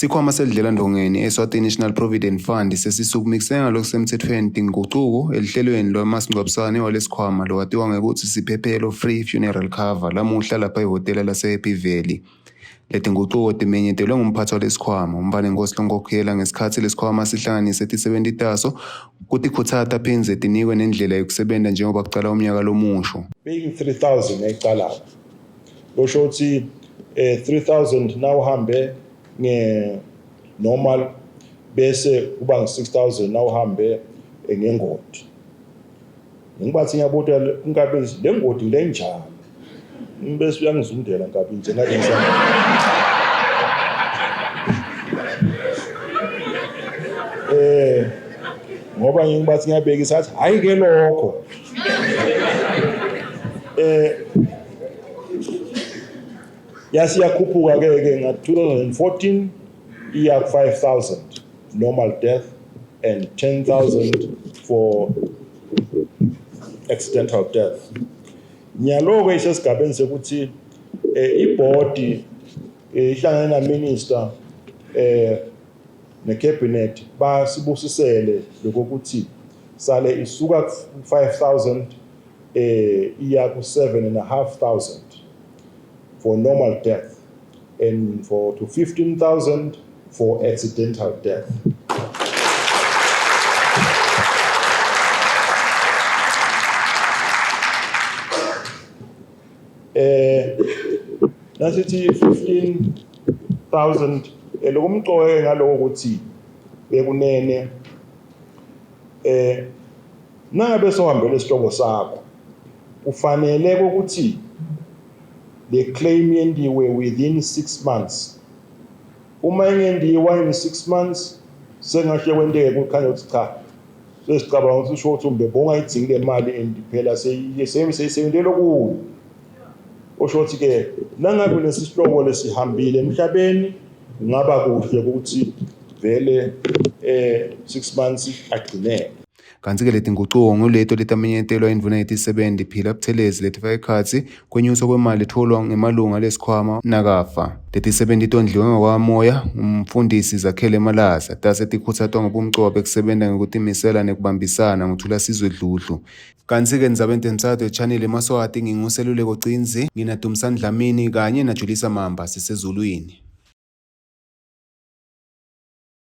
Sikhwama selidlelandvongeni Eswatini National Provident Fund sesisukumise ngalokusemtsetfweni tingucuko eluhlelweni lwemasingcwabisane walesikhwama lowatiwa ngekutsi Siphephelo Free Funeral Cover lamuhla lapha ehhotela lase-Happy Valley. Letingucuko timenyetelwe ngumphatsi walesikhwama, uMntfwanenkosi Lonkokhela ngesikhatsi lesikhwama sihlanganise tisebenti taso kutikhutsata phindze tinikwe nendlela yekusebenta njengoba kucala umnyaka lomusho. Beyi-3000 ecalako. Kusho ukuthi eh 3000 nawuhambe nge normal bese kuba ngu-6000 nawuhambe eh, ngengoti. Ngibathi ngiyabuta inkabi le ngoti lenjani. Bese uyangizundela nkabi nje ngathi Eh ngoba ngibathi ngiyabekisa athi hayi ke lokho. Eh yasiyakhuphuka ke ke nga 2014 iya 5000 normal death and 10000 for accidental death. Nyalo-ke isesigabeni sekuthi eh, ibhodi eh, ihlangene na minister eh necabinet basibusisele lokuthi sale isuka ku 5000 eh iya ku 7500 for normal death and for to 15000 for accidental death. Eh nasithi 15000 eh, lokumcoke ngaloko ukuthi bekunene eh nangabe sohambele isihlobo sakho kufanele ukuthi le claim yendiwe within 6 months Uma ingendiwa in 6 months sengahle kwenteke kukhanya ukuthi cha sesicabanga ukuthi usho ukuthi umbe bongayidzingi le mali and phela seyisebentele kuyo osho ukuthi ke nangabe unesihlobo lesihambile emhlabeni kungaba kuhle ukuthi vele eh 6 months agcineke Kantsi-ke letingucuko nguleto letamenyetelwa indvuna yetisebenti Phila Buthelezi letifaka ekhatsi kwenyuswa kwemali letfolwa ngemalunga alesikhwama nakafa. Letisebenti tondliwe ngokwamoya ngumfundisi Zakhele Malaza tase tikhutsatwa ngobumcoka bekusebenta ngekutimisela nekubambisana nguThulasizwe Dludlu. Kantsi-ke ndzabeni temsakato yechaneli emaSwati nginguSeluleko Cindzi, nginaDumsani Dlamini kanye naJulisa Mamba sisezulwini.